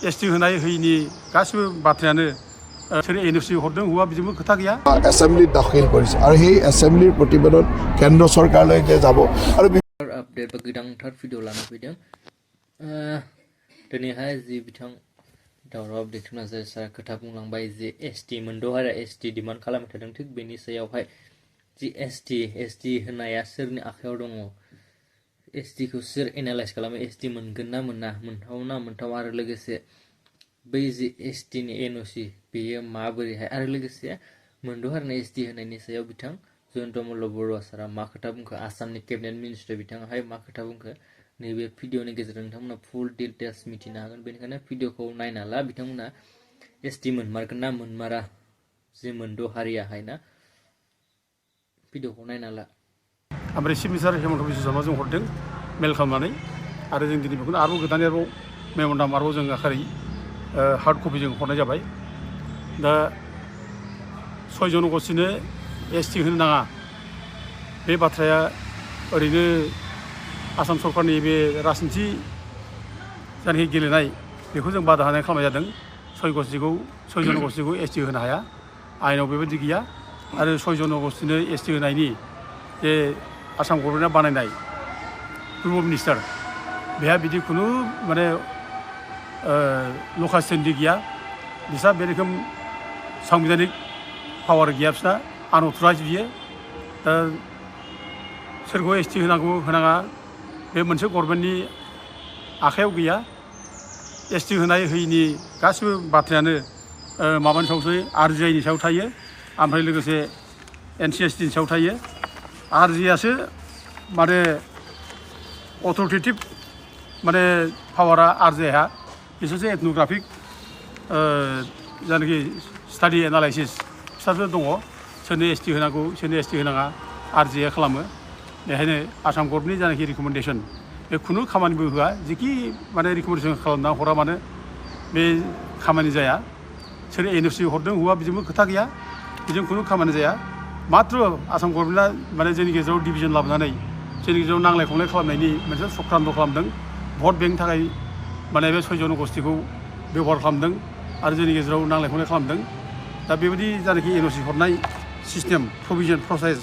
ST होनाय होयिनि गासिबो बाथ्रायानो सोर एनअसि हरदों हुआ बिदिबो खोथा गैया एसेम्बलित दाखिल কৰিছে আৰু সেই एसेम्बलिৰ প্ৰতিবেদন কেন্দ্ৰ চৰকাৰলৈকে যাব আৰু আপডেট বা गोदांथार भिडिअ लाना फैदों दिनैहाय जि बिथां दावराव अपडेटखौ जाय सारा खोथा बुंलांबाय जे एसटि मोनद' हारिया एसटि डिमान्ड खालामबाय थादों थिग बेनि सायावहाय जि एसटि होननाया सोरनि आखायाव दङ एसटिखौ सोर एनालाइज खालामो एसटि मोनगोन ना मोना मोनथाव आरो लोगोसे बै जि एसटिनि एनअसि बेयो माबोरैहाय आरो लोगोसे मोनद' हारिनि एसटि होनायनि सायाव बिथां जयन्त मल्ल बरुवा सारा मा खोथा बुंखो आसामनि केबिनेट मिनिस्टार बिथाङाहाय मा खोथा बुंखो नैबे भिडिअनि गेजेरजों नोंथांमोना फुल डिटेल्स मिथिनो हागोन बेनिखायनो भिडिअखौ नायना ला बिथांमोना एसटि मोनमारगोन ना मोनमारा जि मोनद' हारियाहाय ना भिडिअखौ नायना ला ओमफ्राय चिफ मिनिस्टार हेमन्त बिश्व शर्मा जों हरदों मेल खालामनानै आरो जों दिनै बेखौनो आरोबाव गोदान आरोबाव मेम'रेन्डाम आरोबाव जों आखारै हार्ड कपि जों हरनाय जाबाय दा 6 जनगोष्ठीनो एसटि होनो नाङा बे बाथ्राया ओरैनो आसाम सरकारनि बे राजनिथि जायनाखि गेलेनाय बेखौ जों बादा होनाय खालामनाय जादों 6 जनगोष्ठीखौ एसटि होनो हाया आयेनाव बेबायदि गैया आरो 6 जनगोष्ठीनो एसटि होनायनि जे आसाम गभर्नमेन्टआ बानायनाय ग्रुप मिनिस्टार बेहा बिदि खुनु माने लकाल स्टेन्डिं गैया बिसा बे रोखोम सामबिधानिक पावार गैया बिसना आनअथराइज बियो दा सोरखौ एसटि होनांगौ होनाङा बे मोनसे गभर्नमेन्टनि आखायाव गैया एसटि होनाय होयिनि गासिबो बाथ्रायानो माबानि सायावसो आरजिआइनि सायाव थायो ओमफ्राय लोगोसे एनसिएसटिनि सायाव थायो आरजिआसो माने अथरिटेटिभ माने पावारा आरजिआइहा बिसोरसो एथन'ग्राफिक जायनाखि स्टाडि एनालाइसिस बिसोरसो दङ सोरनो एसटि होनांगौ सोरनो एसटि होनाङा आरजिआइआ खालामो बेखायनो आसाम गभर्नमेन्टनि जायनाखि रिकमेन्डेसन बे खुनु खामानिबो होआ जिखि माने रिकमेन्डेसन खालामना हरा मानो बे खामानि जाया सोर एनअसि हरदों हुआ बिदिबो खोथा गैया बेजों खुनु खामानि जाया मात्र आसाम गभर्नमेन्टआ माने जोंनि गेजेराव डिभिजन लाबोनानै जोंनि गेजेराव नांलाय खमलाय खालामनायनि मोनसे चक्रान्त खालामदों भट बेंकनि थाखाय माने बे 6 जनगोष्ठीखौ बेबहार खालामदों आरो जोंनि गेजेराव नांलाय खमलाय खालामदों दा बेबायदि जायनाखि एनअसि हरनाय सिस्टेम प्रभिजन प्रसेस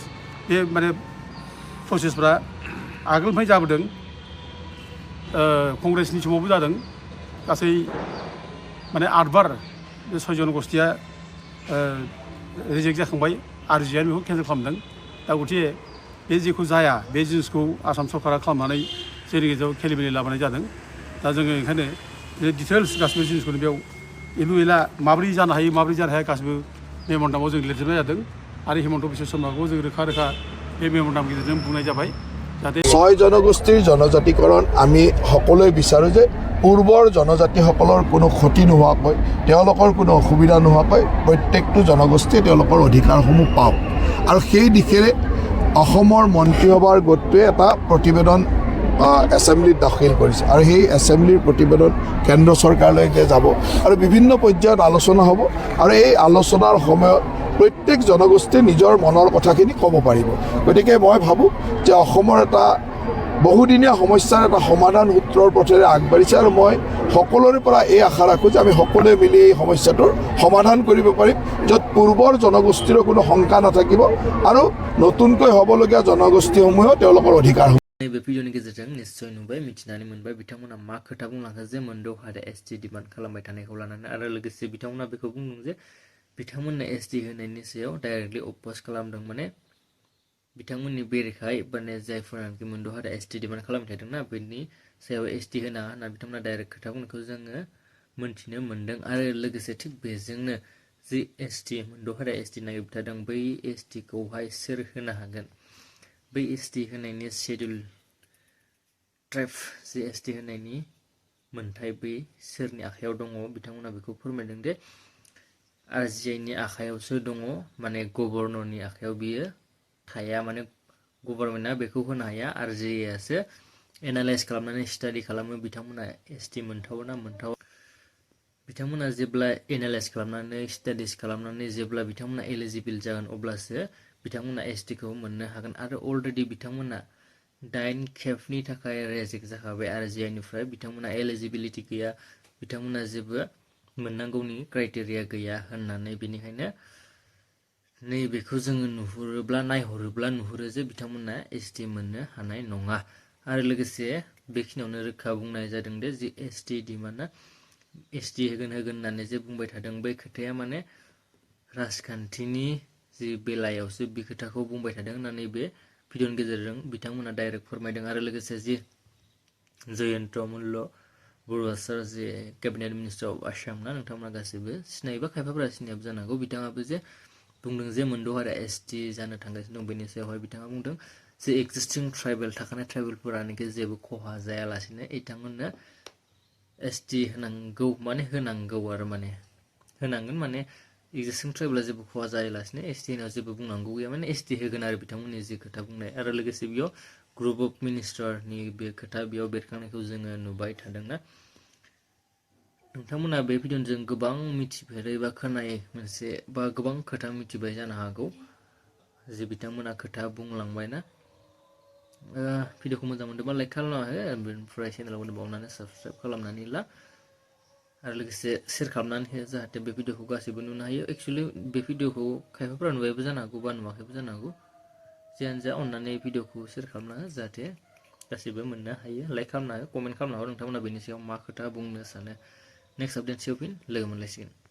बे माने प्रसेसफ्रा आगोलनिफ्राय जाबोदों कंग्रेसनि समावबो जादों गासै माने 8 बार बे 6 जनगोष्ठीया रिजेक्ट जाखांबाय आरजिआइ बेखौ केन्सेल खालामदों दा गथिखे बे जेखौ जाया बे जिनिसखौ आसाम सरकारा खालामनानै जोंनि गेजेराव खेलिमेलि लाबोनाय जादों दा जोङो ओंखायनो डिटेल्स गासिबो जिनिसखौनो बेयाव एलु एला माबोरै जानो हाया गासिबो मेम'रेन्डामाव जों लिरजोबनाय जादों आरो हेमन्त बिश्व शर्माखौ जों रोखा बे मेम'रेन्डाम गेजेरजों बुंनाय जाबाय যাতে 6 জনগোষ্ঠীৰ জনজাতিকৰণ আমি সকলোৱে বিচাৰোঁ যে পূৰ্বৰ জনজাতিসকলৰ কোনো ক্ষতি নোহোৱাকৈ তেওঁলোকৰ কোনো অসুবিধা নোহোৱাকৈ প্ৰত্যেকটো জনগোষ্ঠীয়ে তেওঁলোকৰ অধিকাৰসমূহ পাওক আৰু সেই দিশেৰে অসমৰ মন্ত্ৰীসভাৰ গোটটোৱে এটা প্ৰতিবেদন এছেম্বলিত দাখিল কৰিছে আৰু সেই এছেম্বলিৰ প্ৰতিবেদন কেন্দ্ৰ চৰকাৰলৈকে যাব আৰু বিভিন্ন পৰ্যায়ত আলোচনা হ'ব আৰু এই আলোচনাৰ সময়ত প্ৰত্যেক জনগোষ্ঠীয়ে নিজৰ মনৰ কথাখিনি ক'ব পাৰিব গতিকে মই ভাবোঁ যে অসমৰ এটা বহুদিনীয়া সমস্যাৰ এটা সমাধান সূত্ৰৰ পথেৰে আগবাঢ়িছে আৰু মই সকলোৰে পৰা এই আশা ৰাখোঁ যে আমি সকলোৱে মিলি এই সমস্যাটোৰ সমাধান কৰিব পাৰিম য'ত পূৰ্বৰ জনগোষ্ঠীৰ কোনো শংকা নাথাকিব আৰু নতুনকৈ হ'বলগীয়া জনগোষ্ঠীসমূহেও তেওঁলোকৰ অধিকাৰ नैबे भिडिअनि गेजेरजों निश्चय नुबाय मिथिनानै मोनबाय बिथांमोना मा खोथा बुंलांखो जे मोनद' हारिया एसटि डिमान्ड खालामबाय थानायखौ लानानै आरो लोगोसे बिथांमोना बेखौ बुंदों जे बिथांमोननो एसटि होनायनि सायाव डाइरेक्टलि अपोज खालामदों माने बिथांमोननि बेरेखायै माने जायफोरानोखि मोनद' हारिया एसटि डिमान्ड खालामबाय थादोंना बेनि सायाव एसटि होनाङा होनना बिथांमोना डाइरेक्ट खोथा बुंनायखौ जोङो मोनथिनो मोन्दों आरो लोगोसे थिग बेजोंनो जि एसटि मोनद' हारिया एसटि नागिरबाय थादों बै एसटिखौहाय सोर होनो हागोन बै एसटि होनायनि शेड्युल ट्राइब जि एसटि होनायनि मोन्थाय बै सोरनि आखायाव दङ बिथांमोना बेखौ फोरमायदों दे आरजिआइनि आखायावसो दङ माने गभर्नरनि आखायाव बियो थाया माने गभर्नमेन्टआ बेखौ होनो हाया आरजिआइआसो एनालाइज खालामनानै स्टाडि खालामो बिथांमोना एसटि मोनथाव ना मोनथावा बिथांमोना जेब्ला एनालाइज खालामनानै स्टाडिज खालामनानै जेब्ला बिथांमोना एलिजिबल जागोन अब्लासो बिथांमोना एसटिखौ मोननो हागोन आरो अलरेडि बिथांमोना 8 खेबनि थाखाय रेजेक्ट जाखाबाय आरजिआइनिफ्राय बिथांमोना एलिजिबिलिटि गैया बिथांमोना जेबो मोननांगौनि क्राइटेरिया गैया होननानै बेनिखायनो नैबेखौ जोङो नायहरोब्ला नुहुरो जे बिथांमोना एसटि मोननो हानाय नङा आरो लोगोसे बेखिनियावनो रोखा बुंनाय जादों दे जि एसटि डिमान्डआ एसटि होगोन होननानै जे बुंबाय थादों बै खोथाया माने राजखान्थिनि जि बेलायावसो बे खोथाखौ बुंबाय थादों होननानै बे भिडिअनि गेजेरजों बिथांमोना डाइरेक्ट फोरमायदों आरो लोगोसे जि जयन्त मल्ल बरुवा सार जे केबिनेट मिनिस्टार अफ आसाम ना नोंथांमोना गासैबो सिनायोबा खायफाफोरा सिनायाबो जानो हागौ बिथाङाबो जे बुंदों जे मोनद' हारिया एसटि जानो थांगासिनो दं बेनि सायावहाय बिथाङा बुंदों जे एक्जिस्टिं ट्राइबेल थाखानाय ट्राइबेलफोरानोखि जेबो खहा जायालासिनो बिथांमोननो एसटि होनांगौ आरो माने होनांगोन माने एक्जिस्टिं ट्राइबेला जेबो खहा जायालासिनो एसटि होनायाव जेबो बुंनांगौ गैया माने एसटि होगोन आरो बिथांमोननि जि खोथा बुंनाय आरो लोगोसे बेयाव ग्रुप अफ मिनिस्टारनि बे खोथा बेयाव बेरखांनायखौ जोङो नुबाय थादोंना नोंथांमोना बे भिडिअजों गोबां मिथिफेरै बा खोनायै मोनसे बा गोबां खोथा मिथिबाय जानो हागौ जे बिथांमोना खोथा बुंलांबायना भिडिअखौ मोजां मोनदोंबा लाइक खालामना हो बेनिफ्राय चेनेलाव बावनानै साबस्क्राइब खालामनानै ला आरो लोगोसे शेयार खालामनानै हो जाहाथे बे भिडिअखौ गासैबो नुनो हायो एक्सुअलि बे भिडिअखौ खायफाफोरा नुबायबो जानो हागौ बा नुवाखैबो जानो हागौ जियानो जा अननानै भिडिअखौ शेयार खालामना हो जाहाथे गासैबो मोननो हायो लाइक खालामना हो कमेन्ट खालामना हो नोंथांमोना बेनि सायाव मा खोथा बुंनो सानो नेक्स्ट आपडेटसआव फिन लोगो मोनलायसिगोन